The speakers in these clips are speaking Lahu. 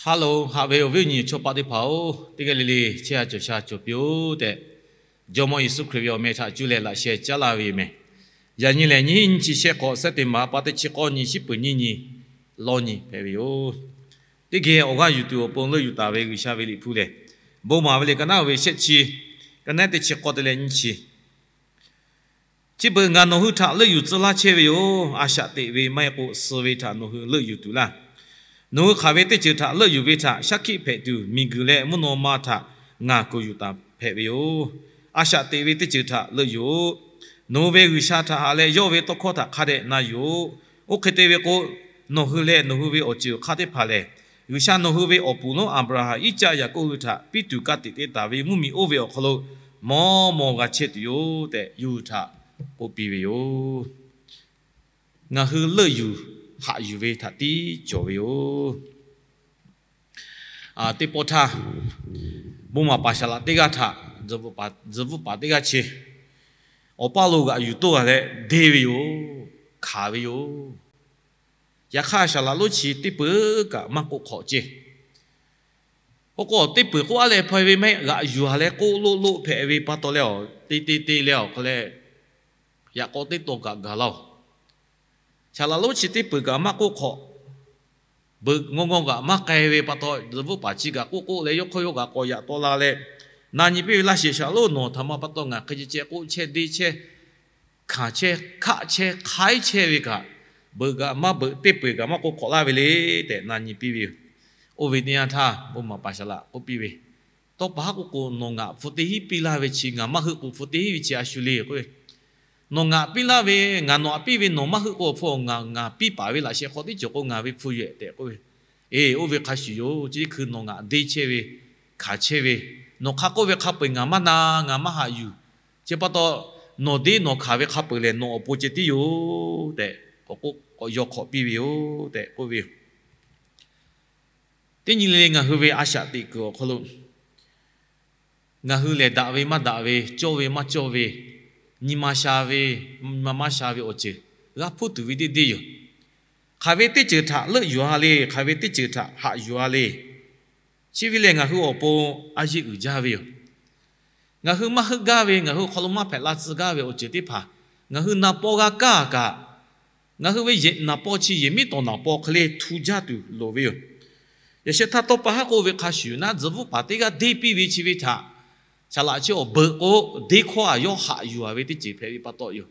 Hello, haꞈ ve awˬ viˉ awˬ nyi chaw paˆ teˇ hpaˍ-oˬ, teˇ g'aˇ le le chehˇ sha cawˬ sha cawˬ piˇ-oˆ tehꞈ, Jawˇmawˇ Yeˍsuˆ Hkriꞈ ve awˬ meh htaꞈ cuˇ leh laꞈ sheh caˉ laˇ ve yoˬ meh. Yaꞈ nyi lehˬ, nyiˇ hinˉ nyiˇ chi shehˆ hk'awꞈ, September pa teˇ chi k'awˇ nyi, shiˉ peuˬ nyiˇ nyi, lawˇ nyi hpehꞈ ve yoˬ. Teˇ geh awˬ g'aˇ yuˬ tuˬ awˬ pon leuˆ yuˬ taˍ ve G'uiˬsha ve liꞈ hpu lehˬ, Bon maˍ ve liꞈ ka naˉ ve shehˆ chi, ka naˉ teˇ chi k'awˇ te leh nyiˇ chi. Chi beuꞈ ngaˬ nawˬ hui htaꞈ leuˆ yuˬ tcuh laˇ chehˇ ve yoˬ. A shaꞈ teꞈ ve maˇ heˆ k'o, suh ve htaꞈ nawˬ hui leuˆ yuˬ tuˬ laˇ. Nawˬ hui hk'aˬ ve teˇ ceuˬ htaꞈ leuˆ yuˬ ve htaꞈ shaˉ hkiˆ hpehꞈ tuˬ, miˬguiˬ leh mvuhˇ naw ma htaꞈ ngaˬ kuˬ yuˬ taˍ hpehꞈ ve yoˬ. A shaꞈ teꞈ ve teˇ ceuˬ htaꞈ leuˆ yoˬ. Nawˬ hui ve G'uiˬsha htaꞈ haꞈ leh, yawˇ ve tawˇ hkawˇ htaꞈ hk'a dehꞈ na yoˬ. Oˇ hk'e te ve k'o, nawˬ hui leh nawˬ hui ve awˬ ceuˬ awˬ hk'aˇ teˇ hpaˍ lehˬ, G'uiˬsha nawˬ hui ve awˬ puˍ lonˉ Aˍbraˍhanˍ, Iˉcaˆ, Yaˍkoˆ hui htaꞈ piˇ tuˬ ka tiꞈ te taˍ ve mvuhˇmiˬ oˇ ve awˬ hk'aw lo mawˇ maw g'a chehˇ tuˬ yoˬ tehꞈ, yawˇ hui htaꞈ k'oˆ piˇ ve yoˬ. Ngaˬ hui leuˆ yuˬ haꞈ yuˬ ve htaꞈ tiˉ cawˬ ve yoˬ. Teˇ pawˆ htaˇ, bon maˍ paˍ saˍ laꞈ teˇ g'aˇ htaꞈ tzuhˬ bvuhˆ paˍ teˇ g'aˇ chi awˬ paˇ lo g'aꞈ yuˬ toˇ g'a leh deˇ ve yoˬ. Hkanˍ ve yoˬ. Yaꞈ hk'aˇ, saˍ laꞈ lonˉ chi teˇ peuˬ kaꞈ maˇ k'oˆ hk'awꞈ ceˇ. K'o k'o, teˇ peuˬ k'oˆ a leh hpaw ve mehˆ g'aꞈ yuˬ a leh k'oˆ loˆ loˆ hpehꞈ ve pa taw leh, awˬ te te te leh awˬ hk'aw leh, yaꞈ k'aw teˇ taw kaꞈ gaˬ laˇ-oˬ. Saˍ laꞈ lonˉ chi teˇ peuˬ kaꞈ maˇ k'oˆ hk'awꞈ, beuꞈ ngawˇ ngawˇ kaꞈ maˇ k'ai ve pa taw, tzuhˬ bvuhˆ paˍ chi kaꞈ k'oˆ k'oˆ leh, yawˇ hk'awˇ yawˇ kaꞈ k'awꞈ yaꞈ taw la leh, na nyi piˇ ve laˇ shehˍ, saˍ laꞈ lonˉ nawˬ htaꞈ ma pa taw ngaˬ hk'e ceh ceh k'oˆ chehˇ deˇ chehˇ, hkanˍ chehˇ hkaˆ chehˇ hk'aiˉ chehˇ ve kaꞈ, beuꞈ kaꞈ maˇ beuꞈ, teˇ peuˬ kaꞈ maˇ k'oˆ hk'awꞈ laˇ ve le tehꞈ na nyi piˇ ve yoˬ. Oˇ ve teˇ yanˇ htaˇ, bon maˍ paˍ saˍ laꞈ k'oˆ piˇ ve, Tawˇ pa haˉ k'oˆ k'o, nawˬ ngaˬ hpu teˇ hinˉ piˇ laˇ ve chi ngaˬ maˇ heuˆ k'o, hpu teˇ hinˉ ve chi a shu le k'oˆ ve. Nawˬ ngaˬ piˇ laˇ ve, ngaˬ nawˬ htaꞈ piˇ ve nawˬ maˇ heuˆ k'o, hpu ngaˬ ngaˬ piˇ paˍ ve laꞈ sheh hk'aw tiˉ cawˬ k'o, ngaˬ ve hpu yoˬ tehꞈ k'oˆ ve. Eˬ, oˇ ve hk'a shuˍ yoˬ. Chi teˇ hkui nawˬ ngaˬ deˇ chehˇ ve, hkanˍ chehˇ ve, nawˬ hk'a k'oˆ ve hk'a peu-eˬ ngaˬ maˇ na, ngaˬ maˇ haꞈ yuˬ. Chi pa taw, nawˬ deˇ nawˬ hkanˍ ve hk'a peu-eˬ lehˬ, nawˬ awˬ pon ceh tiˉ yoˬ tehꞈ, k'awꞈ k'oˆ k'awꞈ yaw hk'awꞈ piˇ ve yoˬ tehꞈ k'oˆ ve yoˬ. Teˇ nyi le le ngaˬ hui ve a shaꞈ teꞈ kuiˬ awˬ hk'aw lo, ngaˬ hui lehˬ daꞈ ve maˇ daꞈ ve, cawˇ ve maˇ cawˇ ve, nyi ma sha ve, nyi ma maˇ sha ve awˬ ceuˬ g'a hpuˇ tuˬ ve deˇ deˇ yoˬ. Hk'aˬ ve teˇ ceuˬ htaꞈ leuˆ yuˬ a le, hk'aˬ ve teˇ ceuˬ htaꞈ haꞈ yuˬ a le, chi ve lehˬ ngaˬ hui awˬ pon a yeˇ uiˍ jaˇ ve yoˬ. Ngaˬ hui maˇ heuˆ gaˇ ve, ngaˬ hui awˬ hk'aw lo maˇ hpehꞈ la tcuh gaˇ ve awˬ ceuˬ teˇ hpaˍ, ngaˬ hui na paw g'a kaˇ kaꞈ, ngaˬ hui ve yehˬ naˍ paw chi yehˬ miˉ tawˍ naˍ paw hk'e le htu jaˇ tuˬ loˍ ve yoˬ. Yaꞈ sheh htaˇ, tawˇ pa haˉ k'oˆ ve hk'a shuˍ naˉ, tzuhˬ bvuhˆ paˍ teˇ g'aˇ deˇ piˇ ve chi ve htaꞈ, saˍ laꞈ chi awˬ beuꞈ k'o, deˇ hkawˇ a yawˇ haꞈ yuˬ a ve teˇ ceuˬ hpehꞈ ve pa taw yoˬ.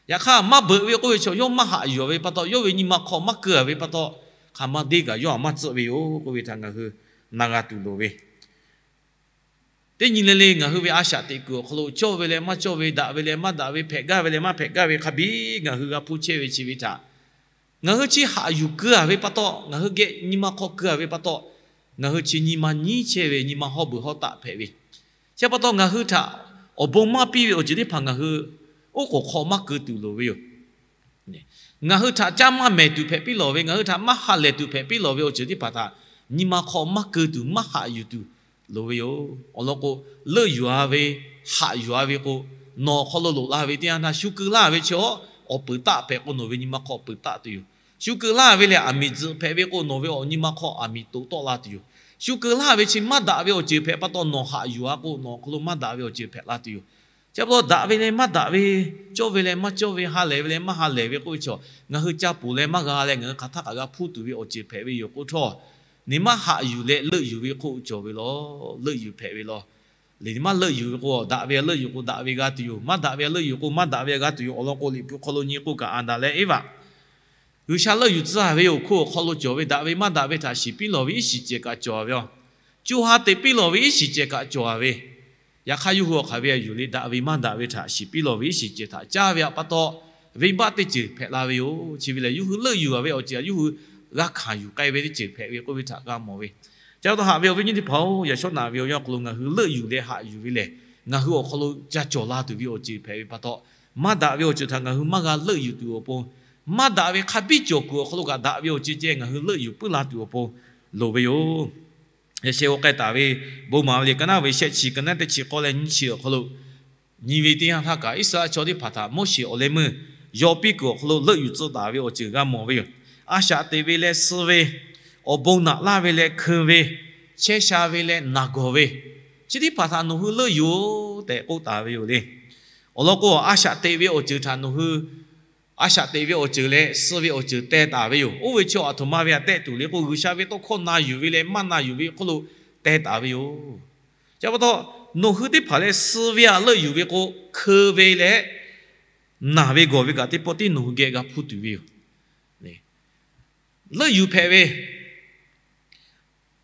Yaꞈ hk'aˇ, maˇ beuꞈ ve k'oˆ ve chaw yawˇ maˇ haꞈ yuˬ a ve pa taw, yawˇ ve nyi ma hk'aw maˇ keu a ve pa taw, hk'aˬ ma deˇ kaꞈ yawˇ a maˇ tcuhˆ ve yoˬ k'oˆ ve htaꞈ ngaˬ hui na g'a tuˬ loˍ ve. Teˇ nyi le le ngaˬ hui ve a shaꞈ teꞈ kuiˬ awˬ hk'aw lo cawˇ ve leh maˇ cawˇ ve, daꞈ ve leh maˇ daꞈ ve, hpehꞈ gaˇ ve leh maˇ hpehꞈ gaˇ ve hk'a biˇ ngaˬ hui g'a hpuˇ chehˇ ve chi ve htaꞈ, ngaˬ hui chi haꞈ yuˬ keu a ve pa taw, ngaˬ hui geh nyi ma hk'aw keu a ve pa taw, ngaˬ hui chi nyi ma nyiˉ chehˇ ve, nyi ma hawˇ beuˬ hawˇ taˆ hpehꞈ ve. Chi pa taw ngaˬ hui htaꞈ awˬ bon maˇ piˇ ve awˬ ceuˬ teˇ hpaˍ ngaˬ hui oˉ k'oˍ hk'aw maˇ keu tuˬ loˍ ve yoˬ. Ngaˬ hui htaꞈ caˇ maˇ mehˍ tuˬ hpehꞈ piˇ lawˬ ve, ngaˬ hui htaꞈ maˇ ha lehˬ tuˬ hpehꞈ piˇ lawˬ ve awˬ ceuˬ teˇ hpaˍ htaꞈ nyi ma hk'aw maˇ keu tuˬ, maˇ haꞈ yuˬ tuˬ loˍ ve yoˬ. Awˬ lawn k'o, leuˆ yuˬ a ve, haꞈ yuˬ a ve k'o, nawˬ awˬ hk'aw lo loꞈ la ve teˇ yanˇ htaˇ, shu keu laˇ ve chi awˬ peuˬ taˆ hpehꞈ k'o, nawˬ ve nyi ma hk'aw peuˬ taˆ tuˬ yoˬ. Shu keu laˇ ve lehˬ, aˬ miˍ tzuhꞈ hpehꞈ ve k'o, nawˬ ve awˬ nyi ma hk'aw aˬ miˍ toꞈ tawˆ la tuˬ yoˬ. Shu keu laˇ ve chi maˇ daꞈ ve awˬ ceuˬ hpehꞈ pa taw, nawˬ haꞈ yuˬ a k'o, nawˬ awˬ hk'aw lo maˇ daꞈ ve awˬ ceuˬ hpehꞈ la tuˬ yoˬ. Chi pa taw, daꞈ ve leh maˇ daꞈ ve, cawˇ ve leh maˇ cawˇ ve, ha lehˬ ve leh maˇ ha lehˬ ve k'oˆ ve chaw, ngaˬ hui ca poˬ leh maˇ g'a leh ngaˬ hui hk'aˬ htaˇ kaꞈ g'a hpuˇ tuˬ ve awˬ ceuˬ hpehꞈ ve yoˬ k'oˆ htawˇ, neˇ maˇ haꞈ yuˬ leh leuˆ yuˬ ve k'oˆ cawˬ ve law. Leuˆ yuˬ hpehꞈ ve law. Liꞈ maˇ leuˆ yuˬ ve k'o, daꞈ ve leuˆ yuˬ k'o daꞈ ve g'a tuˬ yoˬ. Maˇ daꞈ ve leuˆ yuˬ k'o maˇ daꞈ ve g'a tuˬ yoˬ. Awˬ lawn k'o, Liꞈ hpu hk'aw lo nyi k'oˆ kaꞈ, Aˍdanˍ leh Eˇvaꞈ G'uiˬsha leuˆ yuˬ tcuh a ve awˬ hk'oˆ awˬ hk'aw lo cawˬ ve daꞈ ve maˇ daꞈ ve htaꞈ shiˍ piˇ lawˬ ve iˉ shiˍ cehˬ kaꞈ cawˬ ve yoˬ. Co ha teꞈ piˇ lawˬ ve iˉ shiˍ cehˬ kaꞈ cawˬ ve. Yaꞈ hk'aˇ, yawˇ hui awˬ hk'aˬ ve a yuˬ le, daꞈ ve maˇ daꞈ ve htaꞈ shiˍ piˇ lawˬ ve iˉ shiˍ cehˬ htaꞈ caˇ ve pa taw, venˇbaˆ teˇ ceuˬ hpehꞈ la ve yoˬ. Chi ve lehˬ, yawˇ hui leuˆ yuˬ a ve awˬ ceuˬ a yawˇ hui g'a hkanˍ yuˬ k'ai ve teˇ ceuˬ hpehꞈ ve k'oˆ ve htaꞈ g'a mawˬ ve. Chi pa taw, haꞈ ve awˬ viˉ nyi teˇ hpaˍ-oˬ, yaꞈ shawˉ naꞈ ve awˬ yanˇ awˬ hk'aw lo ngaˬ hui leuˆ yuˬ leh haꞈ yuˬ ve lehˬ, ngaˬ hui awˬ hk'aw lo ca cawˬ la tuˬ ve awˬ ceuˬ hpehꞈ ve pa taw, maˇ daꞈ ve awˬ ceuˬ htaꞈ ngaˬ hui maˇ g'a leuˆ yuˬ tuˬ awˬ pon, maˇ daꞈ ve hk'a biˇ cawˬ kuiˬ awˬ hk'aw lo kaꞈ daꞈ ve awˬ ceuˬ ceh ngaˬ hui leuˆ yuˬ puiˉ la tuˬ awˬ pon loˍ ve yoˬ. Yaꞈ sheh g'aw k'ai taˍ ve, Bon maˍ ve liꞈ ka naˉ ve shehˆ chi, ka naˉ teˇ chi k'awˇ leh nyiˇ chi awˬ hk'aw lo nyi ve teˇ yanˇ htaˇ kaꞈ, Iˉsaˍreˍlaˆ chaw teˇ hpaˍ htaꞈ Moˉseˍ awˬ leh meuˇ yaw piˇ kuiˬ awˬ hk'aw lo leuˆ yuˬ tcuh taˍ ve awˬ ceuˬ g'a mawˬ ve yoˬ. A shaꞈ teꞈ ve leh suh ve, awˬ bon naꞈ laˇ ve leh hkeu ve, chehˇ sha ve leh naˬ gawˬ ve, chi teˇ hpaˍ htaꞈ nawˬ hui leuˆ yuˬ-oˬ tehꞈ k'oˆ taˍ ve yoˬ le. Awˬ lawn k'o, a shaꞈ teꞈ ve awˬ ceuˬ htaꞈ nawˬ hui, a shaꞈ teꞈ ve awˬ ceuˬ leh suh ve awˬ ceuˬ teh taˍ ve yoˬ. Oˇ ve chi aˬ htoꞈ ma ve aꞈ tehˆ tuˬ le k'o, G'uiˬsha ve tawˇ hkawˇ na yuˬ ve leh maˇ na yuˬ ve awˬ hk'aw lo teh taˍ ve yoˬ. Chi pa taw, nawˬ hui teˇ hpaˍ leh suh ve aꞈ leuˆ yuˬ ve k'o, hkeu ve leh naˬ ve gawˬ ve kaꞈ teˇ pawˆ tiˉ nawˬ hui geh g'a hpuˇ tuˬ ve yoˬ. Leuˆ yuˬ hpehꞈ ve,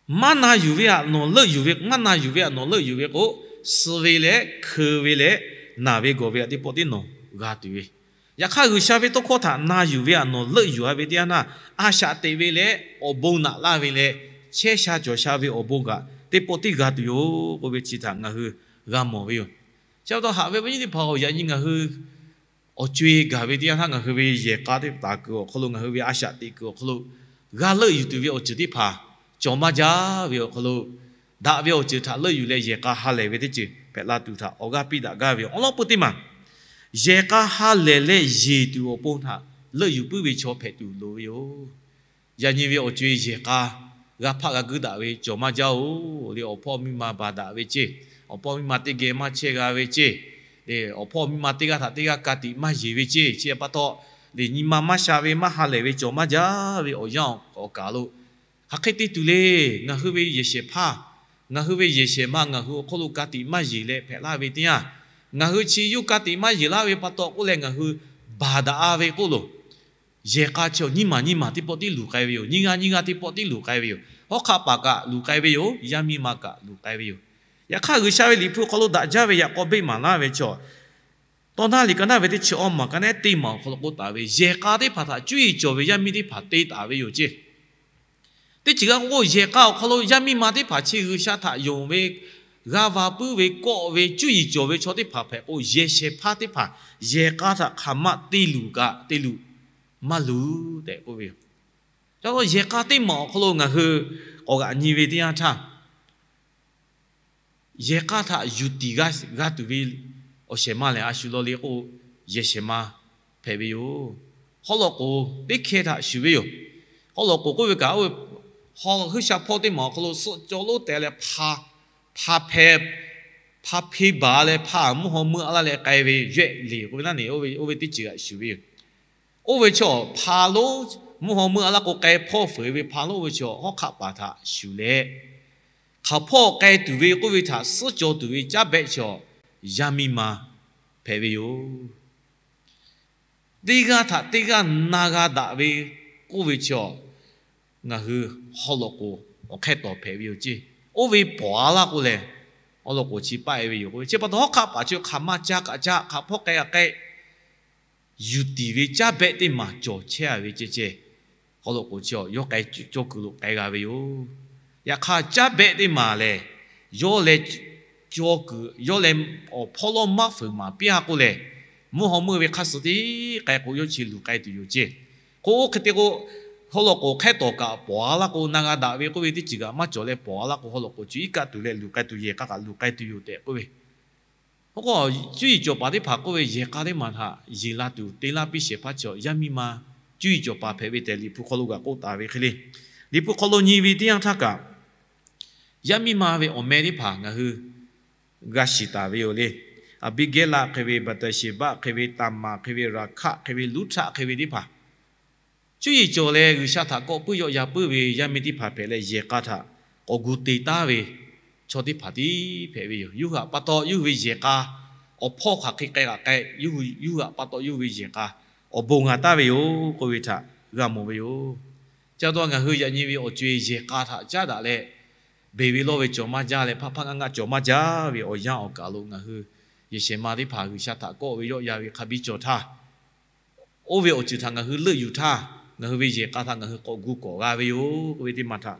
maˇ na yuˬ ve aꞈ nawˬ leuˆ yuˬ ve, maˇ na yuˬ ve aꞈ nawˬ leuˆ yuˬ ve k'o, suh ve leh hkeu ve leh naˬ ve gawˬ ve aꞈ teˇ pawˆ tiˉ nawˬ g'a tuˬ ve. Yaꞈ hk'aˇ, G'uiˬsha ve tawˇ hkawˇ htaꞈ na yuˬ ve aꞈ nawˬ leuˆ yuˬ-a ve teˇ yanˇ htaˇ, a shaꞈ teꞈ ve leh awˬ bon naꞈ laˇ ve leh chehˇ sha cawˬ sha ve awˬ bon kaꞈ teˇ pawˆ tiˉ g'a tuˬ yoˬ k'oˆ ve chi htaꞈ ngaˬ hui g'a mawˬ ve yoˬ. Chi pa taw, haꞈ ve awˬ viˉ nyi teˇ hpaˍ-oˬ, yaꞈ nyi ngaˬ hui awˬ co-e gaˬ ve teˇ yanˇ htaˇ, ngaˬ hui ve yehˬ k'a teˇ taˍ kuiˬ awˬ hk'aw lo, ngaˬ hui ve a shaꞈ teꞈ kuiˬ awˬ hk'aw lo g'a leuˆ yuˬ tuˬ ve awˬ ceuˬ teˇ hpaˍ cawˬ maˇ jaˇ ve awˬ hk'aw lo, daꞈ ve awˬ ceuˬ htaꞈ leuˆ yuˬ leh yehˬ k'a ha lehˬ ve teˇ ceuˬ hpehꞈ la tuˬ htaꞈ awˬ g'aˇ piˇ daꞈ gaˇ ve yoˬ. Awˬ lawn peu teˇ maˬ, yehˬ k'a ha lehˬ leh yeˬ tuˬ awˬ pon htaꞈ leuˆ yuˬ puiˉ ve chaw hpehꞈ tuˬ loˍ ve yoˬ. Yaꞈ nyi ve awˬ co-e yehˬ k'a g'a hpaˆ g'a guiˇ daꞈ ve cawˬ maˇ jaˇ-oˬ le. Awˬ hpawˇ miˇ ma baˬ daꞈ ve ceˇ, awˬ hpawˇ miˇ ma teˇ geh maˇ chehˇ g'a ve ceˇ, awˬ hpawˇ miˇ ma teˇ g'aˇ htaꞈ teˇ g'aˇ ka tiꞈ maˇ yeˬ ve ceˇ, chi pa taw, le nyi ma maˇ sha ve maˇ ha lehˬ ve cawˬ maˇ jaˇ ve awˬ yanˇ awˬ kaˬ lo, hk'aˬ hk'e te tuˬ le. Ngaˬ hui ve yehˬ shehˍ hpaˇ, ngaˬ hui ve yehˬ shehˍ ma ngaˬ hui awˬ hk'aw lo ka tiꞈ maˇ yeˬ leh hpehꞈ laˇ ve teˇ yanˇ, ngaˬ hui chi yawˇ ka tiꞈ maˇ yeˬ laˇ ve pa taw k'oˆ leh ngaˬ hui baˬ daꞈ-a ve k'oˆ loˬ. Yehˬ k'a chi nyiˇ maˬ nyiˇ maˬ teˇ pawˆ tiˉ luˬ k'ai ve yoˬ. Nyiˇ g'aˇ nyiˇ g'aˇ teˇ pawˆ tiˉ luˬ k'ai ve yoˬ. Hawˉ hk'aˆ paˍ kaꞈ luˬ k'ai ve yoˬ. Yaˇ miˇ ma kaꞈ luˬ k'ai ve yoˬ. Yaꞈ hk'aˇ, G'uiˬsha ve Liꞈ hpu hk'aw lo daꞈ jaˇ ve yaꞈ k'aw beˆ maˍ laˇ ve chaw, tawˇ naˇ liꞈ ka naˇ ve teˇ chi awˇ maˬ ka naˉ teˇ maˬ awˬ hk'aw lo k'oˆ taˍ ve, yehˬ k'a teˇ hpaˍ htaꞈ cuˇ yiˍ cawˬ ve yaˇ miˇ teˇ hpaˍ te taˍ ve yoˬ ceˇ. Teˇ ceuˬ g'a k'oˆ k'o, yehˬ k'a awˬ hk'aw lo yaˇ miˇ ma teˇ hpaˍ chi G'uiˬsha htaꞈ yonˍ ve, g'aˇ va puiˉ ve, kawˆ ve, cuˇ yiˍ cawˬ ve chaw teˇ hpaˍ hpehꞈ k'o, yehˬ shehˍ hpaˇ teˇ hpaˍ yehˬ k'a htaꞈ hk'aˬ ma te luˬ kaꞈ te luˬ maˇ luˬ tehꞈ k'oˆ ve yoˬ. Ca lo yehˬ k'a teˇ maˬ awˬ hk'aw lo ngaˬ hui k'awꞈ g'aꞈ nyi ve teˇ yanˇ htaˇ, yehˬ k'a htaꞈ yuˬ tiˍ g'a tuˬ ve awˬ shehˍ ma lehˬ, a shu law le k'o, yehˬ shehˍ ma hpehꞈ ve yoˬ. Hawˉ lawꞈ k'oˍ teˇ hkeh htaꞈ shuˍ ve yoˬ. Hawˉ lawꞈ k'oˍ k'oˆ ve kaꞈ, hawˉ sha hpawˇ teˇ maˬ awˬ hk'aw lo suhˆ caw lonˉ teh leh, hpa hpeh, hpa hpeˇ baˬ leh, hpa mvuhˇ haw meuˆ a laˇ leh k'ai ve yehˆ leˬ k'oˆ ve naˉ ne, oˇ ve teˇ ceuˬ htaꞈ shuˍ ve yoˬ. Oˇ ve chaw hpa lonˉ mvuhˇ haw meuˆ a laˇ k'o, k'ai hpawˇ fuiˍ ve hpa lonˉ oˇ ve chaw hawˉ hk'aˆ paˍ htaꞈ shuˍ leh, hk'aˬ hpawˇ k'ai tuˬ ve k'oˆ ve htaꞈ suhˆ caw tuˬ ve caˉ behˆ chaw, yaˇ miˇ ma hpehꞈ ve yoˬ. Teˇ g'aˇ htaꞈ teˇ g'aˇ na g'a daꞈ ve k'oˆ ve chaw, ngaˬ hui haw lawꞈ k'oˍ awˬ hk'ehˇ tawˍ hpehꞈ ve yoˬ ceˇ. Oˇ ve pawˍ a laˇ k'o lehˬ, haw lawꞈ k'oˍ chi paˆ e ve yoˬ k'oˆ ve. Chi pa taw hawˉ hk'aˆ paˍ chi hk'aˬ ma ca kaꞈ ca, hk'aˬ hpawˇ k'ai kaꞈ k'ai, yuˬ tiˍ ve caˉ behˆ teˇ maˬ cawˬ chehˇ a ve ceh ceh, haw lawꞈ k'oˍ chi yawˇ k'ai cawˇ kuiˬ lo k'ai g'a ve yoˬ. Yaꞈ hk'aˇ, caˉ behˆ teˇ maˬ lehˬ, yawˇ leh cawˇ kuiˬ, yawˇ leh awˬ hpawˇ lawˇ maˇ fuiˍ maˍ piˇ a k'oˆ lehˬ, mvuhˇ haw meuˆ ve hk'a suh tiˉ k'ai k'o, yawˇ chi luˬ k'ai tuˬ yoˬ ceˇ. K'o, oˇ hk'e te k'o, haw lawꞈ k'oˍ hk'ehˇ tawˍ kaꞈ pawˍ a laˇ k'o, na g'a daꞈ ve k'oˆ ve teˇ ceuˬ kaꞈ maˇ cawˬ leh pawˍ a laˇ k'o, haw lawꞈ k'oˍ chi iˉ kaˆ tuˬ leh luˬ k'ai tuˬ, yehˬ k'a kaꞈ luˬ k'ai tuˬ yoˬ tehꞈ k'oˆ ve. K'o, cuˇ yiˍ cawˬ paˍ teˇ hpaˍ k'oˆ ve, yehˬ k'a teˇ maˬ htaꞈ yeˬ la tuˬ te laˇ piˇ shehˍ hpaˇ chaw, yaˇ miˇ ma cuˇ yiˍ cawˬ paˍ hpehꞈ ve tehꞈ Liꞈ hpu hk'aw lo g'a k'oˆ taˍ ve hk'e le. Liꞈ hpu hk'aw lo nyi ve teˇ yanˇ htaˇ kaꞈ, yaˇ miˇ ma ve awˬ meh teˇ hpaˍ ngaˬ hui g'a shiˍ taˍ ve yoˬ le. Aˍbiˇgehˇlaˆ hk'e ve, Baˍtaˍsheˍbaˆ hk'e ve, Taˍmaˍ hk'e ve, Raˍhkaˆ hk'e ve, Luˉhtaˆ hk'e ve teˇ hpaˍ, cuˇ yiˍ cawˬ leh G'uiˬsha htaꞈ kawˆ puiˉ yawˆ ya puiˉ ve yaˇ miˇ teˇ hpaˍ hpehꞈ leh, yehˬ k'a htaꞈ k'awꞈ gu te taˉ ve chaw teˇ hpaˍ tiˉ hpehꞈ ve yoˬ. Yawˇ hui htaꞈ pa taw yawˇ hui ve yehˬ k'a awˬ hpawˇ hk'aˬ hk'e k'ai kaꞈ k'ai, yawˇ hui htaꞈ pa taw yawˇ hui ve yehˬ k'a awˬ bon g'a taˍ ve yoˬ k'oˆ ve htaꞈ g'a mawˬ ve yoˬ. Chi pa taw ngaˬ hui yaꞈ nyi ve awˬ co-e yehˬ k'a htaꞈ caˉ daꞈ leh, beˬ ve lawˇ ve cawˬ maˇ jaˇ leh, hpaˆ hpaˆ ngaˆ ngaˆ cawˬ maˇ jaˇ ve awˬ yanˇ awˬ kaˬ lo ngaˬ hui yehˬ shehˍ ma teˇ hpaˍ G'uiˬsha htaꞈ kawˆ ve yawˆ ya ve hk'a biˇ cawˬ htaˇ, oˇ ve awˬ ceuˬ htaꞈ ngaˬ hui leuˆ yuˬ htaˇ, ngaˬ hui ve yehˬ k'a htaꞈ ngaˬ hui k'awꞈ gu kawꞈ g'a ve yoˬ k'oˆ ve teˇ maˬ htaꞈ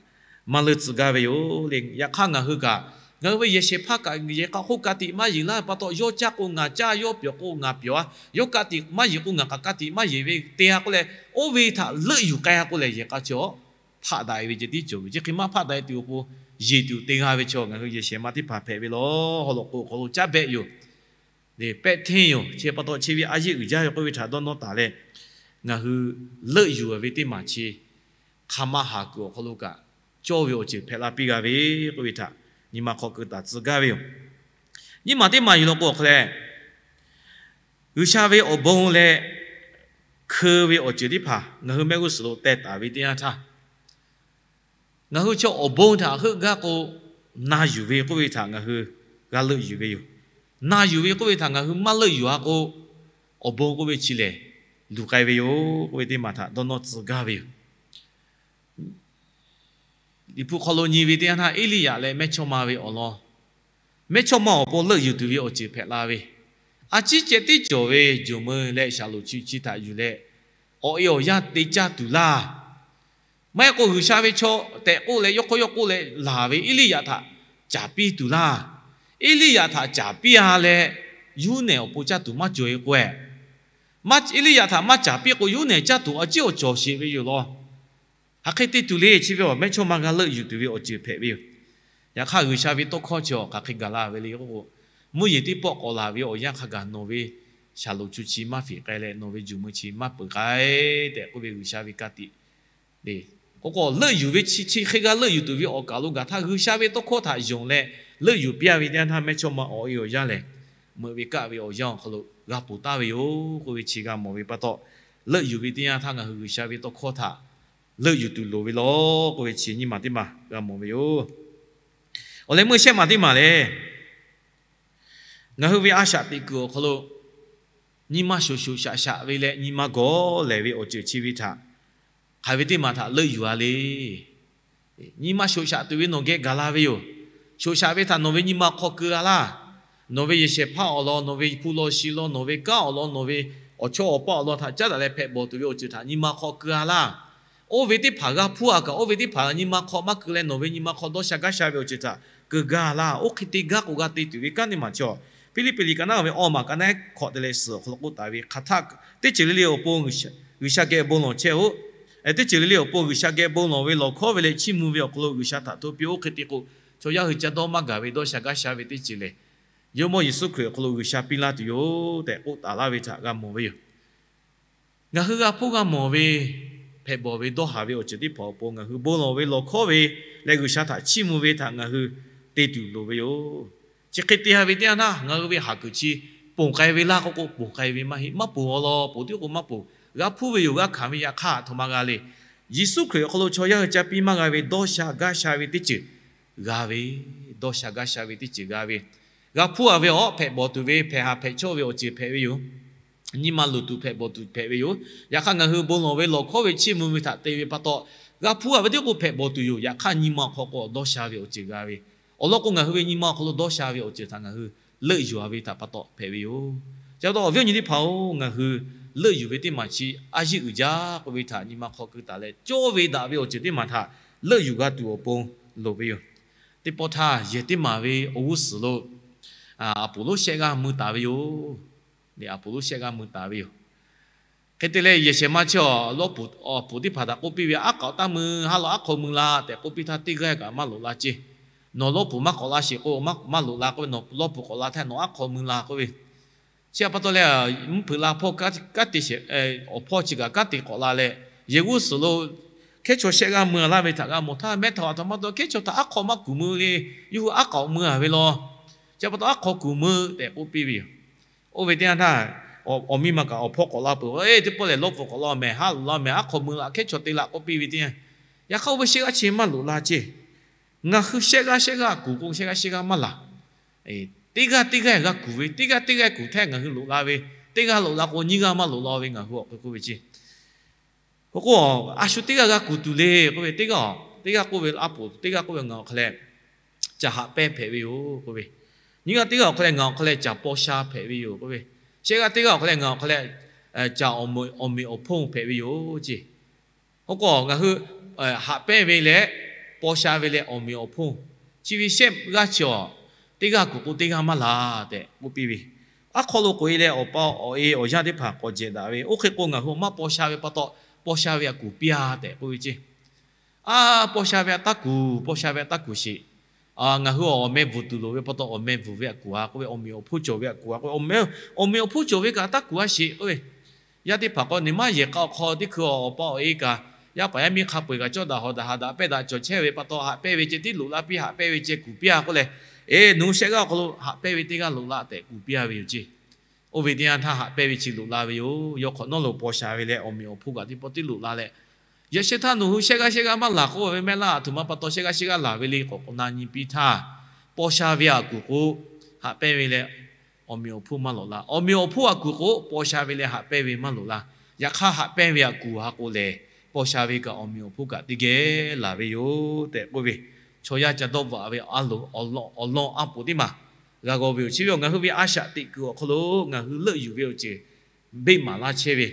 maˇ leuˆ tcuh gaˇ ve yoˬ le. Yaꞈ hk'aˇ ngaˬ hui kaꞈ, ngaˬ hui ve yehˬ shehˍ hpaˇ kaꞈ yehˬ k'a hk'oˆ ka tiꞈ maˇ yeˬ laˇ pa taw, yawˇ caˇ k'o ngaˬ caˇ, yawˇ pyawˬ k'o ngaˬ pyawˬ a, yawˇ ka tiꞈ maˇ yeˬ k'o ngaˬ kaꞈ ka tiꞈ maˇ yeˬ ve te a k'oˆ leh, oˇ ve htaꞈ leuˆ yuˬ k'ai a k'oˆ leh, yehˬ k'a chi hpaˆ daꞈ e ve ceh tiˉ cawˬ ve. Chi hk'e maˇ hpaˆ daꞈ e tuˬ awˬ pon, yeˬ tuˬ te g'a ve chaw ngaˬ hui yehˬ shehˍ ma teˇ hpaˍ hpehꞈ ve lawˬ. Haw lawꞈ k'oˍ awˬ hk'aw lo caˉ behˆ yoˬ. Leh pehˆ hteˇ yoˬ. Chi pa taw chi ve a yeˇ uiˍ jaˇ ve k'oˆ ve htaꞈ dawˇ nawˇ taˍ leh, ngaˬ hui leuˆ yuˬ ve teˇ maˬ chi hk'aˬ ma haˍ kuiˬ awˬ hk'aw lo kaꞈ cawˇ ve awˬ ceuˬ hpehꞈ la piˇ g'a ve k'oˆ ve htaꞈ nyi ma hk'aw keu taˍ tcuh gaˇ ve yoˬ. Nyiˇ maˬ teˇ maˬ yuˬ law k'o awˬ hk'aw leh, G'uiˬsha ve awˬ bon leh hkeu ve awˬ ceuˬ teˇ hpaˍ ngaˬ hui mehˆ g'uˇ suhˍ lo teh taˍ ve teˇ yanˇ htaˇ, ngaˬ hui chaw awˬ bon htaꞈ heuˆ gaˇ k'o, na yuˬ ve k'oˆ ve htaꞈ ngaˬ hui g'a leuˆ yuˬ ve yoˬ. Na yuˬ ve k'oˆ ve htaꞈ ngaˬ hui maˇ leuˆ yuˬ a k'o, awˬ bon k'oˆ ve chi lehˬ luˬ k'ai ve yoˬ k'oˆ ve teˇ maˬ htaꞈ dawˇ nawˇ tcuh gaˇ ve yoˬ. Liꞈ hpu hk'aw lo nyi ve teˇ yanˇ htaˇ, Eˇliˇyaꞈ leh mehˇchawˇma ve awˬ lawn, mehˇchawˇma awˬ pon leuˆ yuˬ tuˬ ve awˬ ceuˬ hpehꞈ la ve, a ciˉ ceh tiˉ cawˬ ve jawˬ meuˇ leh shaˍlonˍ chi chi htaꞈ yuˬ leh awˬ e awˬ yanˇ te caˇ tuˬ laˇ. Maˇ heˆ k'o G'uiˬsha ve chaw tehꞈ k'oˆ leh yawˇ hk'aw yawˇ k'oˆ leh laˬ ve Eˇliˇyaꞈ htaꞈ caˍ piˇ tuˬ laˇ. Eˇliˇyaꞈ htaꞈ caˍ piˇ a leh, Yoˇnaeˍ awˬ pon caˇ tuˬ maˇ cawˬ e k'o, Eˇliˇyaꞈ htaꞈ maˇ caˍ piˇ k'o Yoˇnaeˍ caˇ tuˬ awˬ ciˉ awˬ cawˬ sheˍ ve yoˬ law. Hk'aˬ hk'e te tuˬ le chi ve awˬ mehˇchawˇma g'a leuˆ yuˬ tuˬ ve awˬ ceuˬ hpehꞈ ve yoˬ. Yaꞈ hk'aˇ G'uiˬsha ve tawˇ hkawˇ chi awˬ hk'aˬ hk'e gaˬ la ve le k'o, mvuhˇ yeˬ teˇ pawˆ k'awꞈ laˬ ve awˬ yanˇ hk'a gaˬ nawˬ ve shaˍlonˍ chu chi maˇ fiˍ k'ai leh nawˬ ve jawˬ meuˇ chi maˇ peuˬ k'ai tehꞈ k'oˆ ve G'uiˬsha ve ka tiꞈ le. K'o k'o leuˆ yuˬ ve chi chi hk'e g'a leuˆ yuˬ tuˬ ve awˬ kaˬ lo gaˬ htaˇ G'uiˬsha ve tawˇ hkawˇ htaꞈ yonˍ leh leuˆ yuˬ piˇ a ve teˇ yanˇ htaˇ mehˇchawˇma awˬ e awˬ yanˇ lehˬ, meuꞈ ve kaˆ ve awˬ yanˇ awˬ hk'aw lo g'a ponˬ taˍ ve yoˬ k'oˆ ve chi g'a mawˬ ve pa taw, leuˆ yuˬ ve teˇ yanˇ htaˇ ngaˬ hui G'uiˬsha ve tawˇ hkawˇ htaꞈ leuˆ yuˬ tuˬ loˍ ve law k'oˆ ve chi nyiˇ maˬ teˇ maˬ g'a mawˬ ve yoˬ. Awˬ leh meuˇ shehˆ maˬ teˇ maˬ lehˬ, ngaˬ hui ve a shaꞈ teꞈ kuiˬ awˬ hk'aw lo nyi ma shoꞈ shoꞈ shaꞈ shaꞈ ve leh nyi ma gawˬ lehˬ ve awˬ ceuˬ chi ve htaꞈ hk'aˬ ve teˇ maˬ htaꞈ leuˆ yuˬ a le. Nyi ma shoꞈ shaꞈ tuˬ ve nawˬ geh gaˬ la ve yoˬ. Shoꞈ shaꞈ ve htaꞈ nawˬ ve nyi ma hk'aw keu a laˇ. Nawˬ ve yehˬ shehˍ hpaˇ awˬ lawn, nawˬ ve hpu law shi law, nawˬ ve kanˉ awˬ lawn, nawˬ ve awˬ chawˇ awˬ paˆ awˬ lawn htaꞈ caˉ daꞈ leh hpehꞈ bawˬ tuˬ ve awˬ ceuˬ htaꞈ nyi ma hk'aw keu a laˇ. Oˇ ve teˇ hpaˍ g'a hpuˇ a kaꞈ, oˇ ve teˇ hpaˍ nyi ma hk'aw maˇ keu leh nawˬ ve nyi ma hk'aw dawˇ sha gaˇ sha ve awˬ ceuˬ htaꞈ keu gaˇ laˇ. Oˇ hk'e te gaˇ k'o g'a te tuˬ ve kanˉ teˇ maˬ cawˬ. Hpiˇliˇpiˆ liꞈ ka naˉ ve awˬ maˬ ka naˉ hkawꞈ te leh suhˍ awˬ hk'aw lo k'oˆ taˍ ve, hk'aˬ htaˇ teˇ ceuˬ le le awˬ pon G'uiˬsha geh bon lawˬ chehˇ-oˆ. Teˇ ceuˬ le le awˬ pon G'uiˬsha geh bon lawˬ ve lawˬ hkawˉ ve leh chiˇ mvuh ve awˬ hk'aw lo G'uiˬsha htaꞈ hto piˇ-oˆ. Oˇ hk'e te k'o, chaw yaˇ hui ca dawˇ maˇ gaˬ ve dawˇ sha gaˇ sha ve teˇ ceuˬ lehˬ, Jawˇmawˇ Yeˍsuˆ Hkriꞈ awˬ hk'aw lo G'uiˬsha piˇ laˇ tuˬ yoˬ tehꞈ k'oˆ taˍ laˇ ve htaꞈ g'a mawˬ ve yoˬ. Ngaˬ hui g'a hpuˇ g'a mawˬ ve hpehꞈ bawˬ ve dawˇ haˍ ve awˬ ceuˬ teˇ hpaˍ awˬ pon ngaˬ hui bon lawˬ ve lawˬ hkawˉ ve leh G'uiˬsha htaꞈ chiˇ mvuh ve htaꞈ ngaˬ hui te tuˬ loˍ ve yoˬ. Chi hk'e te ha ve teˇ yanˇ htaˇ ngaˬ hui ve haˍ kuiˬ chi ponˬ k'ai ve laˇ k'oˆ k'o, ponˬ k'ai ve maˇ heˆ. Maˇ ponˬ awˬ lawn ponˬ tiˉ k'o maˇ ponˬ. G'a hpuˇ ve yoˬ, g'a hkanˍ ve yaꞈ hk'aˇ a htoꞈ ma g'a le. Yeˍsuˆ Hkriꞈ awˬ hk'aw lo chaw yaˇ hui ca piˇ maˇ g'a ve dawˇ sha gaˇ sha ve teˇ ceuˬ g'a ve, dawˇ sha gaˇ sha ve teˇ ceuˬ g'a ve, g'a hpuˇ a ve awˬ hpehꞈ bawˬ tuˬ ve hpehꞈ haˍ hpehꞈ chawˇ ve awˬ ceuˬ hpehꞈ ve yoˬ. Nyi ma luˬ tuˬ hpehꞈ bawˬ tuˬ hpehꞈ ve yoˬ. Yaꞈ hk'aˇ ngaˬ hui bon lawˬ ve lawˬ hkawˉ ve chiˇ mvuh ve htaꞈ te ve pa taw, g'a hpuˇ a ve teˇ k'o hpehꞈ bawˬ tuˬ yoˬ. Yaꞈ hk'aˇ nyi ma awˬ hk'aw k'o dawˇ sha ve awˬ ceuˬ g'a ve, awˬ lawn k'o ngaˬ hui ve nyi ma awˬ hk'aw lo dawˇ sha ve awˬ ceuˬ htaꞈ ngaˬ hui leuˆ yuˬ a ve htaꞈ pa taw hpehꞈ ve yoˬ. Chi pa taw awˬ viˉ awˬ nyi teˇ hpaˍ-oˬ, ngaˬ hui leuˆ yuˬ ve teˇ maˬ chi a yiˇ uiˍ jaˇ k'oˆ ve htaꞈ nyi ma hk'aw keu taˍ leh, cawˇ ve daꞈ ve awˬ ceuˬ teˇ maˬ htaꞈ leuˆ yuˬ g'a tuˬ awˬ pon loˍ ve yoˬ. Teˇ pawˆ htaˇ yehˬ teˇ maˬ ve awˬ g'uˇ suhˍ lo Aˍpoˍlonˉ shehˆ g'aˇ mui taˍ ve yoˬ. Aˍpoˍlonˉ shehˆ g'aˇ mui taˍ ve yoˬ. Hk'e te leh yehˬ shehˍ ma chi awˬ lawˇ puˍ, awˬ puˍ teˇ hpaˍ htaꞈ k'oˆ piˇ ve, Aˉ k'aoˍ taˇ mui, ha lawˬ aˉ hk'aw mui la tehꞈ k'oˆ piˇ htaˇ, teˇ g'aˇ kaꞈ maˇ loꞈ la ceˇ. Nawˬ lawˇ puˍ maˇ k'awꞈ la sheˍ k'o, maˇ loꞈ la k'oˆ ve, nawˬ lawˇ puˍ k'awꞈ la htaˇ nawˬ aˉ hk'aw mui la k'oˆ ve. Chi pa taw leh, mvuhˇ hpeuꞈ la hpawˇ kanˉ te sheˍ, awˬ hpawˇ chi kaꞈ kanˉ te k'awꞈ la leh, yehˬ g'uˇ suhˍ lo hkehˉ chaw shehˆ g'aˇ mui a laˇ ve htaꞈ g'a mawˬ htaˇ, mehˇ htaꞈ a htoꞈ ma taw hkehˉ chaw htaꞈ aˉ hk'aw maˇ kuˬ mui le. Yawˇ hui aˉ k'aoˍ mui a ve law. Chi pa taw aˉ hk'aw kuˬ mui tehꞈ k'oˆ piˇ ve yoˬ. Oˇ ve teˇ yanˇ htaˇ, awˬ miˇ ma kaꞈ awˬ hpawˇ k'awꞈ la peuˬ, Eˇ, teˇ pawˆ lehˬ lawˇ puˍ k'awꞈ la mehˍ, ha loꞈ la mehˍ, aˉ hk'aw mui la, hkehˉ chaw te la k'oˆ piˇ ve teˇ yanˇ, yaꞈ hk'aˇ oˇ ve shehˆ g'aˇ chi maˇ loꞈ la ceˇ. Ngaˬ hui shehˆ g'aˇ shehˆ g'aˇ kuˬ k'o shehˆ g'aˇ shehˆ g'aˇ maˇ laˬ. Teˇ g'aˇ teˇ g'aˇ g'a kuˬ ve, teˇ g'aˇ teˇ g'aˇ kuˬ htaˇ ngaˬ hui loꞈ la ve, teˇ g'aˇ loꞈ la k'o nyiˇ g'aˇ maˇ loꞈ la ve ngaˬ hui awˬ hk'e k'oˆ ve ceˇ. K'o k'o, a shu teˇ g'aˇ g'a kuˬ tuˬ le k'oˆ ve, teˇ g'aˇ, teˇ g'aˇ k'oˆ ve aˉ poˍ, teˇ g'aˇ k'oˆ ve ngaˬ awˬ hk'aw leh caˬ haꞈ pehnˇ hpehꞈ ve yoˬ k'oˆ ve, nyiˇ g'aˇ teˇ g'aˇ awˬ hk'aw leh ngaˬ awˬ hk'aw leh caˬ paw sha hpehꞈ ve yoˬ k'oˆ ve, shehˆ g'aˇ teˇ g'aˇ awˬ hk'aw leh ngaˬ awˬ hk'aw leh caˬ awˬ meꞈ awˬ hponˇ hpehꞈ ve yoˬ ceˇ. K'o k'o, ngaˬ hui haꞈ pehnˇ ve leh paw sha ve leh awˬ meꞈ awˬ hponˇ chi ve shehˆ g'aˇ chi awˬ, teˇ g'aˇ kuˬ k'o teˇ g'aˇ maˇ laˬ tehꞈ k'oˆ piˇ ve, aˉ hk'aw lo k'oꞈ e leh awˬ pa awˬ e awˬ yanˇ teˇ hpaˍ k'awꞈ jehˬ daꞈ ve, oˇ hk'e k'o ngaˬ hui awˬ maˇ paw sha ve pa taw, paw sha ve aꞈ kuˬ piˇ a tehꞈ k'oˆ ve ceˇ. A, paw sha ve aꞈ taˇ kuˬ, paw sha ve aꞈ taˇ kuˬ sheˍ. Ngaˬ hui awˬ meh bvuhˬ tuˬ loˍ ve pa taw awˬ meh bvuhˬ ve aꞈ kuˬ a k'oˆ ve, awˬ meꞈ awˬ hponˇ cawˬ ve aꞈ kuˬ a k'oˆ ve, awˬ meꞈ awˬ hponˇ cawˬ ve kaꞈ taˇ kuˬ a sheˍ k'oˆ ve, yaˇ teˇ hpaˍ k'o, neˬ maˇ yehˬ k'a awˬ hk'aw teˇ hkui awˬ pa awˬ e kaꞈ, Yaˇ paˍ yaˇ miˇ hk'a peu-eˬ kaꞈ cawˇ daꞈ hawˍ daꞈ haˍ daꞈ pehˇ daꞈ cawˬ chehˇ ve pa taw, haꞈ pehnˇ ve ceh tiˉ loꞈ la piˇ, haꞈ pehnˇ ve ceh kuˬ piˇ-a k'oˆ leh, eˬ, nawˬ hui shehˆ g'aˇ awˬ hk'aw lo haꞈ pehnˇ ve teˇ g'aˇ loꞈ la tehꞈ kuˬ piˇ-a ve yoˬ ceˇ. Oˇ ve teˇ yanˇ htaˇ haꞈ pehnˇ ve chi loꞈ la ve yoˬ. Yawˇ hk'awꞈ nawˉ lo paw sha ve leh awˬ meꞈ awˬ hponˇ kaꞈ teˇ pawˆ tiˉ loꞈ la leh, yaꞈ shehˍ htaˇ nawˬ hui shehˆ g'aˇ shehˆ g'aˇ maˇ laˬ k'oˆ ve mehˆ laˇ, aˬ htoꞈ ma pa taw shehˆ g'aˇ shehˆ g'aˇ laˬ ve le k'awꞈ k'awꞈ na nyi piˇ htaˇ, paw sha ve aˬ kuˬ k'o, haꞈ pehnˇ ve leh awˬ meꞈ awˬ hponˇ maˇ loꞈ la. Awˬ meꞈ awˬ hponˇ aˬ kuˬ k'o, paw sha ve leh haꞈ pehnˇ ve maˇ loꞈ la. Yaꞈ hk'aˇ haꞈ pehnˇ ve aˬ kuˬ ha k'o lehˬ, paw sha ve kaꞈ awˬ meꞈ awˬ hponˇ kaꞈ teˇ geh laˬ ve yoˬ tehꞈ k'oˆ ve, chaw yaˇ ca dawˇ bvaꞈ ve a loˍ awˬ lawn awˬ lawn a poˍ teˇ maˬ g'a g'aw ve yoˬ. Chi ve awˬ ngaˬ hui ve a shaꞈ teꞈ kuiˬ awˬ hk'aw lo ngaˬ hui leuˆ yuˬ ve awˬ ceuˬ beˆ maˍ laˇ chehˇ ve,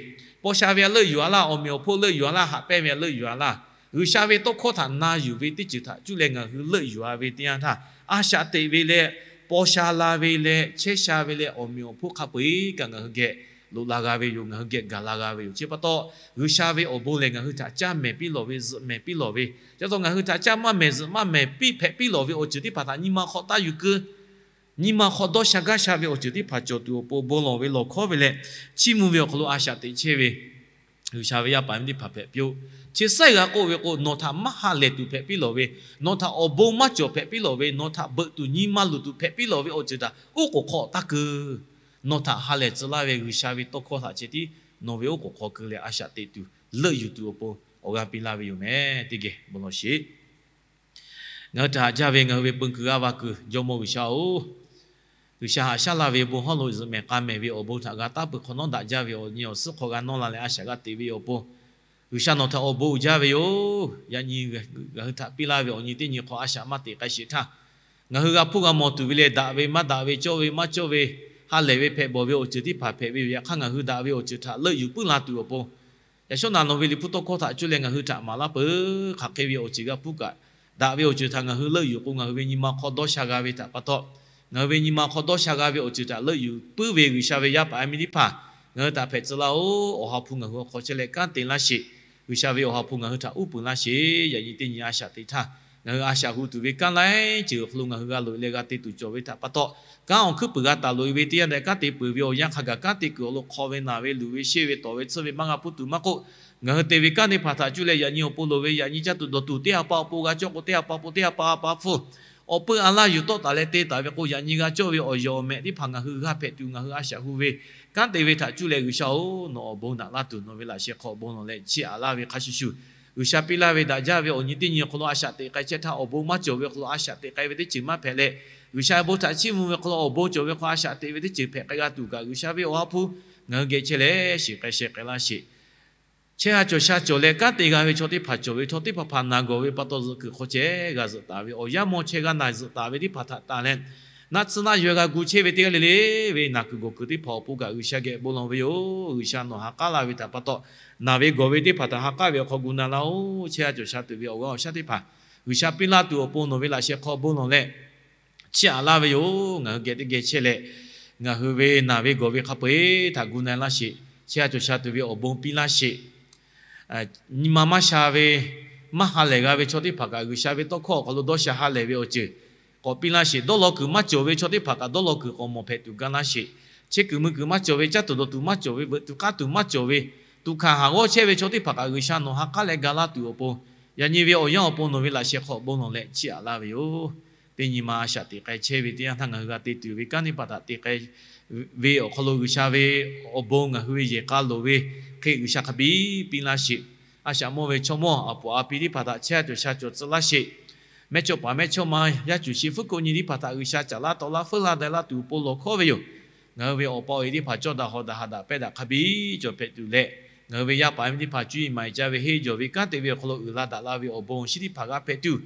paw sha ve a leuˆ yuˬ-a laˇ, awˬ meꞈ awˬ hponˇ leuˆ yuˬ-a laˇ, haꞈ pehnˇ ve a leuˆ yuˬ-a laˇ, G'uiˬsha ve tawˇ hkawˇ htaꞈ na yuˬ ve teˇ ceuˬ htaꞈ cuˇ leh ngaˬ hui leuˆ yuˬ-a ve teˇ yanˇ htaˇ, a shaꞈ teꞈ ve leh, paw sha la ve leh, chehˇ sha ve leh, awˬ meꞈ awˬ hponˇ hk'a peu-eˬ kaꞈ ngaˬ hui geh loꞈ la g'a ve yoˬ. Ngaˬ hui geh gaˬ la g'a ve yoˬ. Chi pa taw, G'uiˬsha ve awˬ bon lehˬ ngaˬ hui htaꞈ caˇ mehˍ piˇ lawˬ ve, zuhꞈ mehˍ piˇ lawˬ ve, chi pa taw ngaˬ hui htaꞈ caˇ maˇ mehˍ zuhꞈ maˇ mehˍ piˇ hpehꞈ piˇ lawˬ ve awˬ ceuˬ teˇ hpaˍ htaꞈ nyi ma hk'aw taˇ yuˬ keu nyi ma hk'aw dawˇ sha gaˇ sha ve awˬ ceuˬ teˇ hpaˍ cawˬ tuˬ awˬ pon bon lawˬ ve lawˬ hkawˉ ve leh, chiˇ mvuh ve awˬ hk'aw lo a shaꞈ teꞈ chehˇ ve G'uiˬsha ve yaˇ paˍ miˇ teˇ hpaˍ hpehꞈ piˇ-oˆ. Chi saiˉ g'a k'oˆ ve k'o, nawˬ htaꞈ maˇ ha lehˬ tuˬ hpehꞈ piˇ lawˬ ve, nawˬ htaꞈ awˬ bon maˇ cawˬ hpehꞈ piˇ lawˬ ve, nawˬ htaꞈ beuꞈ tuˬ nyi ma luˬ tuˬ hpehꞈ piˇ lawˬ ve awˬ ceuˬ htaꞈ oˉ k'oˍ hk'aw taˇ keu. Nawˬ htaꞈ ha lehˬ tcuh laˇ ve G'uiˬsha ve tawˇ hkawˇ htaꞈ ceh tiˉ nawˬ ve oˉ k'oˍ hk'aw keu leh a shaꞈ teꞈ tuˬ leuˆ yuˬ tuˬ awˬ pon awˬ g'aˇ piˇ laˇ ve yoˬ meh. Teˇ geh bon lawˬ sheˍ. Ngaˬ hui htaꞈ haꞈ jaˇ ve ngaˬ hui ve peu kuiˬ g'aˇ va kuiˬ Jawˇmawˇ G'uiˬsha-oˬ, G'uiˬsha haꞈ shaˉ laˇ ve bon hawˉ lo zuhꞈ mehˍ k'a mehˍ ve awˬ bon htaꞈ g'a taˉ peuˬ hk'awꞈ nawˉ daꞈ jaˇ ve awˬ nyi awˬ suhˉ hk'aw g'a nawˇ la leh a shaꞈ g'a teꞈ ve awˬ pon, G'uiˬsha nawˬ htaꞈ awˬ bon uiˍ jaˇ ve yoˬ. Yaꞈ nyi ngaˬ hui htaꞈ piˇ laˇ ve awˬ nyi teˇ nyi hk'aw a shaꞈ maˇ teꞈ k'ai sheˍ htaˇ, ngaˬ hui g'a hpuˇ g'a mawˬ tuˬ ve leh daꞈ ve maˇ daꞈ ve, cawˇ ve maˇ cawˇ ve, ha lehˬ ve hpehꞈ bawˬ ve awˬ ceuˬ teˇ hpaˍ hpehꞈ ve yoˬ. Yaꞈ hk'aˇ ngaˬ hui daꞈ ve awˬ ceuˬ htaꞈ leuˆ yuˬ puiˉ la tuˬ awˬ pon, yaꞈ shawˉ naˍ nawˬ ve liꞈ hpu tawˇ hkawˇ htaꞈ cuˇ leh ngaˬ hui htaꞈ maˍ laˇ peuˬ. Hk'aˬ hk'e ve awˬ ceuˬ g'a hpuˇ kaꞈ, daꞈ ve awˬ ceuˬ htaꞈ ngaˬ hui leuˆ yuˬ k'o, ngaˬ hui ve nyi ma hk'aw dawˇ sha g'a ve htaꞈ pa taw, ngaˬ hui ve nyi ma hk'aw dawˇ sha g'a ve awˬ ceuˬ htaꞈ leuˆ yuˬ puiˉ ve G'uiˬsha ve yaˇ paˍ yaˇ miˇ teˇ hpaˍ ngaˬ hui htaꞈ hpehꞈ tcuh laˇ-oˆ. Awˬ ha hpu ngaˬ hui awˬ hk'aw chehˇ leh kanˉ te laˇ sheˍ. G'uiˬsha ve awˬ ha hpu ngaˬ hui htaꞈ uˉ peunˍ laˇ sheˍ. Yaꞈ nyi teˇ nyi a shaꞈ teꞈ htaˇ, ngaˬ hui a shaꞈ hu tuˬ ve kanˉ laiˉ ceuˬ awˬ hk'aw lo ngaˬ hui g'a loꞈ-e leh g'a te tuˬ cawˬ ve htaꞈ pa taw, kanˉ awˬ hkuiˉ puiˍ g'a taˍ loꞈ-e ve teˇ yanˇ daꞈ kanˉ te peuˬ ve awˬ yanˇ hk'a gaˬ kanˉ te kuiˬ awˬ lo hk'aw ve naˬ ve luˬ ve sheˆ ve tawˍ ve tsuhˇ ve maˇ g'a hpuˇ tuˬ maˇ k'oˆ, ngaˬ hui te ve kanˉ teˇ hpaˍ htaꞈ cuˇ leh yaꞈ nyi awˬ pon loˍ ve yaꞈ nyi caˇ tuˬ dawˬ tuˬ teˇ ha pa awˬ pon g'a cawˇ k'o, teˇ ha pa awˬ pon teˇ ha pa pa hpfuhˇ awˬ peu a laˇ yuˬ tawˆ taˍ leh te taˍ ve k'o, yaꞈ nyi g'a cawˇ ve awˬ yehˬ awˬ mehꞈ teˇ hpaˍ ngaˬ hui g'a hpehꞈ tuˬ ngaˬ hui a shaꞈ hu ve kanˉ te ve htaꞈ cuˇ leh G'uiˬsha-oˬ, nawˬ awˬ bon naꞈ laˇ tuˬ nawˬ ve laꞈ sheh hk'aw awˬ bon lawˬ leh chiˇ aꞈ laˇ ve hk'a shuˍ shuˍ, G'uiˬsha piˇ laˇ ve daꞈ jaˇ ve awˬ nyi teˇ nyi awˬ hk'aw lo a shaꞈ teꞈ k'ai chehˇ htaˇ, awˬ bon maˇ cawˬ ve awˬ hk'aw lo a shaꞈ teꞈ k'ai ve teˇ ceuˬ maˇ hpehꞈ leh, G'uiˬsha bon htaꞈ chiˇ mvuh ve hk'aw lo awˬ bon cawˬ ve hk'aw lo a shaꞈ teꞈ ve teˇ ceuˬ hpehꞈ k'ai g'a tuˬ kaꞈ, G'uiˬsha ve awˬ ha hpu ngaˬ hui geh chehˇ leh shiˍ k'ai sheh k'ai laˇ sheˍ. Chehˇ ha cawˬ sha cawˬ leh kanˉ te g'a ve chaw teˇ hpaˍ cawˬ ve chaw teˇ hpaˍ hpaˍ naˬ gawˬ ve pa taw zuhꞈ kuiˬ hk'aw chehˇ g'a zuhꞈ taˍ ve awˬ yanˇ mawˇ chehˇ g'a naˬ zuhꞈ taˍ ve teˇ hpaˍ htaꞈ tanˬ leh, naˆ tsuhˇ naˆ yaw g'a gu chehˇ ve teˇ g'aˇ le le ve naˬ kuiˬ gawˬ kuiˬ teˇ hpaˍ awˬ pon kaꞈ G'uiˬsha geh bon lawˬ ve yoˬ. G'uiˬsha nawˬ ha k'aˉ laˇ ve htaꞈ pa taw, naˬ ve gawˬ ve teˇ hpaˍ htaꞈ ha k'aˉ ve awˬ hk'aw gu na laˇ-oˆ. Chehˇ ha cawˬ sha tuˬ ve awˬ g'aˇ awˬ shaˉ teˇ hpaˍ G'uiˬsha piˇ laˇ tuˬ awˬ pon nawˬ ve laꞈ sheh hk'aw bon lawˬ leh chiˇ aꞈ laˇ ve yoˬ. Ngaˬ hui geh teˇ geh chehˇ leh, ngaˬ hui ve naˬ ve gawˬ ve hk'a peu-eˬ htaꞈ gu na laˇ sheˍ. Chehˇ ha cawˬ sha tuˬ ve awˬ bon piˇ laˇ sheˍ. Nyi ma maˇ sha ve, maˇ ha lehˬ g'a ve chaw teˇ hpaˍ kaꞈ G'uiˬsha ve tawˇ hkawˇ awˬ hk'aw lo dawˇ sha ha lehˬ ve awˬ ceuˬ k'awꞈ piˇ laˇ sheˍ. Dawˇ law kuiˬ maˇ cawˬ ve chaw teˇ hpaˍ kaꞈ dawˇ law kuiˬ k'awꞈ mawˬ hpehꞈ tuˬ ga laˇ sheˍ. Chehˇ kuiˬ mui kuiˬ maˇ cawˬ ve, caˇ tuˬ dawˬ tuˬ maˇ cawˬ ve, veuꞈ tuˬ k'aˉ tuˬ maˇ cawˬ ve, tuꞈ hkanˍ haˍ g'awˇ chehˇ ve chaw teˇ hpaˍ kaꞈ G'uiˬsha nawˬ ha k'aˉ leh ga laˇ tuˬ awˬ pon, yaꞈ nyi ve awˬ yanˇ awˬ pon nawˬ ve laꞈ sheh hk'aw bon lawˬ leh chiˇ aꞈ laˇ ve yoˬ. Teˇ nyi ma a shaꞈ teꞈ k'ai chehˇ ve teˇ yanˇ htaˇ ngaˬ hui g'a te tuˬ ve kanˉ teˇ hpaˍ htaꞈ te k'ai ve awˬ hk'aw lo G'uiˬsha ve awˬ bon ngaˬ hui ve yehˬ k'a loˍ ve hk'e G'uiˬsha hk'a biˇ piˇ laˇ sheˍ. A shaꞈ mawˇ ve chaw mawˇ aˬ puˍ a pi teˇ hpaˍ htaꞈ chehˇ ha cawˬ sha cawˬ tcuh laˇ sheˍ. Mehˇchawˇpaˍ mehˇchawˇma yaˇ cuˬ shi fuˉ k'oˆ nyi teˇ hpaˍ htaꞈ G'uiˬsha caˍ laˇ taw laˇ feuˉ laˇ dai laˇ tuˬ awˬ pon lawˬ hkawˉ ve yoˬ. Ngaˬ hui ve awˬ pa awˬ e teˇ hpaˍ cawˇ daꞈ hawˍ daꞈ haꞈ daꞈ pehˇ daꞈ hk'a biˇ cawˬ hpehꞈ tuˬ leh, ngaˬ hui ve yaˇ paˍ yaˇ miˇ teˇ hpaˍ cuˇ yiˍ maˍ yiˍ ca ve henˇ jawˬ ve kanˉ te ve awˬ hk'aw lo uiˍ la daꞈ la ve awˬ bon awˬ shinˉ teˇ hpaˍ g'a hpehꞈ tuˬ,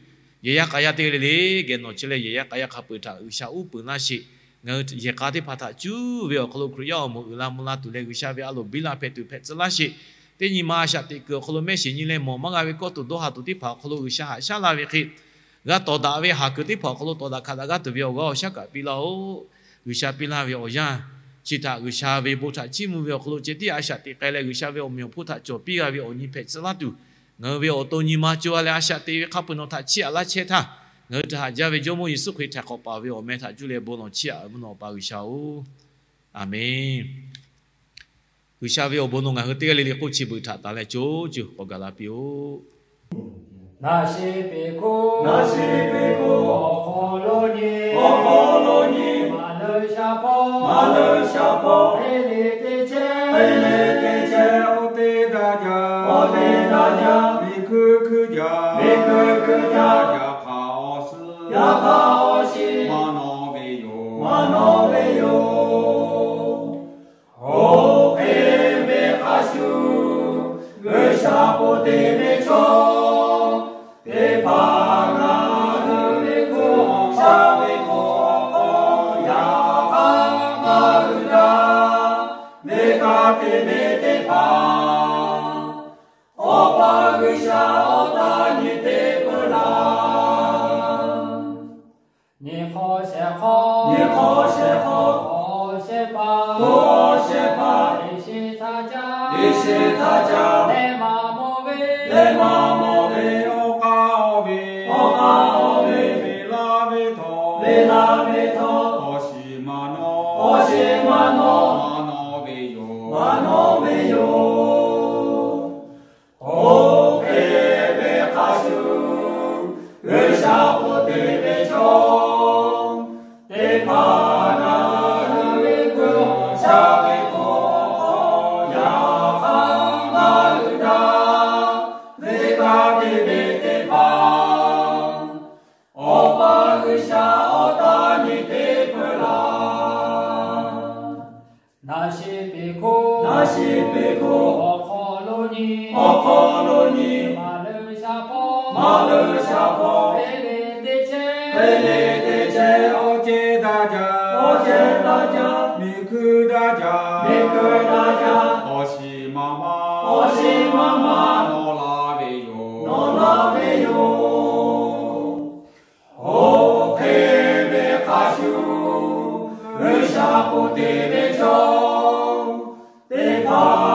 yehˬ yaˇ k'a yaˇ teˇ g'aˇ le le geh nawˬ chehˇ leh yehˬ yaˇ k'a yaˇ hk'a peu-eˬ htaꞈ G'uiˬsha uˉ peunˍ laˇ sheˍ. Ngaˬ hui yehˬ k'a teˇ hpaˍ htaꞈ cuˇ ve awˬ hk'aw lo Hkriꞈ yaˇ awˬ moˍ uiˍ la mvuh la tuˬ leh G'uiˬsha ve a loˍ biˇ la hpehꞈ tuˬ hpehꞈ tcuh laˇ sheˍ. Teˇ nyi ma a shaꞈ teꞈ kuiˬ awˬ hk'aw lo mehˆ shiˍ nyi leh mawˬ maˇ g'a ve kawˇ tuˬ dawˇ ha tuˬ teˇ hpaˍ awˬ hk'aw lo G'uiˬsha haꞈ shaˉ laˇ ve hk'e, g'a tawˍ daꞈ ve haˍ kuiˬ teˇ hpaˍ awˬ hk'aw lo tawˍ daꞈ hkanˍ daꞈ g'aˇ tuˬ ve awˬ g'aˇ awˬ shaˉ kaꞈ piˇ laˇ-oˆ. G'uiˬsha piˇ laˇ ve awˬ yanˇ chi htaꞈ G'uiˬsha ve bon htaꞈ chiˇ mvuh ve awˬ hk'aw lo ceh tiˉ a shaꞈ teꞈ k'ai leh G'uiˬsha ve awˬ meꞈ awˬ hponˇ htaꞈ cawˬ piˇ g'a ve awˬ nyi hpehꞈ tcuh laˇ tuˬ, ngaˬ hui ve awˬ to nyi ma co-a leh a shaꞈ teꞈ ve hk'a peu-eˬ nawˬ htaꞈ chiˇ aꞈ laˇ chehˇ htaˇ, ngaˬ hui htaꞈ haꞈ jaˇ ve Jawˇmawˇ Yeˍsuˆ Hkriꞈ htaiˍ hk'awꞈ paˍ ve awˬ meh htaꞈ cuˇ leh bon lawˬ chiˇ aꞈ ve mvuhˇ naw pa G'uiˬsha-oˬ, Aˍmenˍ. G'uiˬsha ve awˬ bon nawˬ ngaˬ hui teˇ g'aˇ le le k'oˆ chi beuꞈ htaꞈ taˍ leh co co k'awꞈ gaˬ la piˇ-oˆ. Naˍ sheˍ peˍ hk'oˆ, naˍ sheˍ peˍ hk'oˆ, awˬ hk'aw lo nyi, awˬ hk'aw lo nyi, maˍ leuˬ sha hpawˇ, maˍ leuˬ sha hpawˇ, teˇ le teˇ chehˇ, teˇ le teˇ chehˇ, awˬ te daꞈ jaˇ, awˬ te daꞈ jaˇ, miˬ hkui hkui jaˇ, miˬ hkui hkui jaˇ, yaꞈ hk'aˇ awˬ suhˍ, yaꞈ hk'aˇ awˬ shiˍ, maˇ nawˬ ve yoˬ, maˇ nawˬ ve yoˬ. Oˇ hk'e ve hk'a shuˍ, G'uiˬsha po te ve chaw teˇ hpaˍ ngaˬ hui ve hkui sha ve hk'aw hk'aw yaꞈ hk'aˇ maˇ g'uiˬ daꞈ ve ka te ve teˇ hpaˍ, Awˬ pa G'uiˬsha awˬ ta nyi te peuˬ laˇ. Nyi hk'aw shehˍ hk'aw, nyi hk'aw shehˍ hk'aw, hk'aw shehˍ hpaˇ, hk'aw shehˍ hpaˇ, teˇ shiˍ htaˇ caˇ, teˇ shiˍ htaˇ caˇ, leh maˇ mawˬ ve, leh maˇ mawˬ ve, awˬ k'aˇ ve, awˬ k'aˇ ve, ve laˇ ve htawˇ, ve laˇ ve htawˇ, awˬ shiˍ maˇ nawˬ, awˬ shiˍ maˇ nawˬ, maˇ nawˬ ve yoˬ, maˇ nawˬ ve yoˬ. Oˇ hk'e ve hk'a shuˍ, G'uiˬsha po te ve chaw teˇ hpaˍ ngaˬ hui ve hkui sha ve hk'aw hk'aw yaꞈ hk'aˇ maˇ g'uiˬ daꞈ ve ka te ve teˇ hpaˍ, Awˬ pa G'uiˬsha awˬ ta nyi te peuˬ laˇ. Naˍ sheˍ peˍ hk'oˆ, naˍ sheˍ peˍ hk'oˆ, awˬ hk'aw lo nyi, awˬ hk'aw lo nyi, maˍ leuˬ sha hpawˇ, maˍ leuˬ sha hpawˇ, teˇ le teˇ chehˇ, teˇ le teˇ chehˇ, awˬ cehˇ daꞈ jaˇ, awˬ cehˇ daꞈ jaˇ, miˬ hkui daꞈ jaˇ, miˬ hkui daꞈ jaˇ, awˬ shiˍ maˇ maˇ, awˬ shiˍ maˇ maˇ, nawˬ laˇ ve yoˬ, nawˬ laˇ ve yoˬ. Oˇ hk'e ve hk'a shuˍ, G'uiˬsha po te ve chaw teˇ hpaˍ